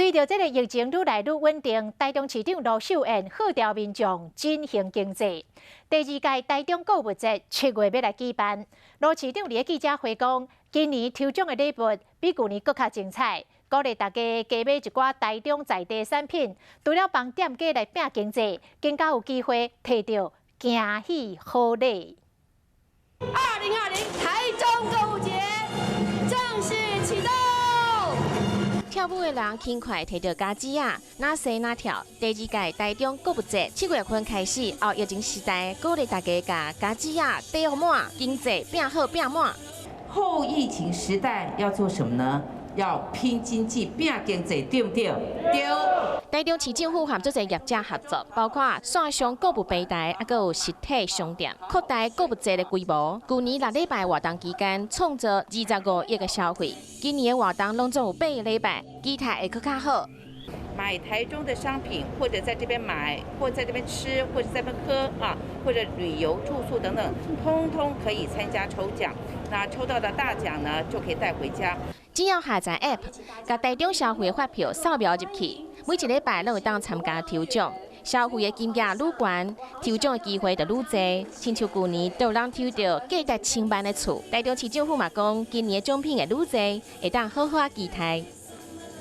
隨著這个疫情愈來愈穩定，台中市長盧秀燕號召民眾振興經濟。第二屆台中購物節7月欲來舉辦，盧市長佇咧記者會講，今年抽獎的禮物比舊年閣較精彩，鼓勵大家加買一寡台中在地產品，除了幫店家來拚經濟，更加有機會提著驚喜好禮。2020台中購物節正式啟動。跳舞的人輕快提著家子仔，若踅若跳。第二屆台中購物節7月份開始，後疫情時代，鼓勵大家共家子仔貯予滿，經濟拚好拚滿。後疫情時代要做什麼呢？要拼經濟、拚經濟，對毋對？對。台中市政府和足濟業者合作，包括線上購物平台，猶閣有實體商店，擴大購物節的規模。舊年6禮拜活動期間，創造25億的消費。今年的活動攏總有8個禮拜，期待會閣較好。買台中的商品，或者在這邊買，或者在這邊吃，或者在這邊喝啊，或者旅遊住宿等等，通通可以參加抽獎。那抽到的大獎呢，就可以帶回家。只要下載 App，共台中消費的發票掃描入去，每一禮拜攏會當參加抽獎。消費的金額愈懸，抽獎的機會就愈濟。親像舊年就有人抽著價值千萬的厝。台中市政府嘛講，今年的獎品會愈濟，會當好好仔期待。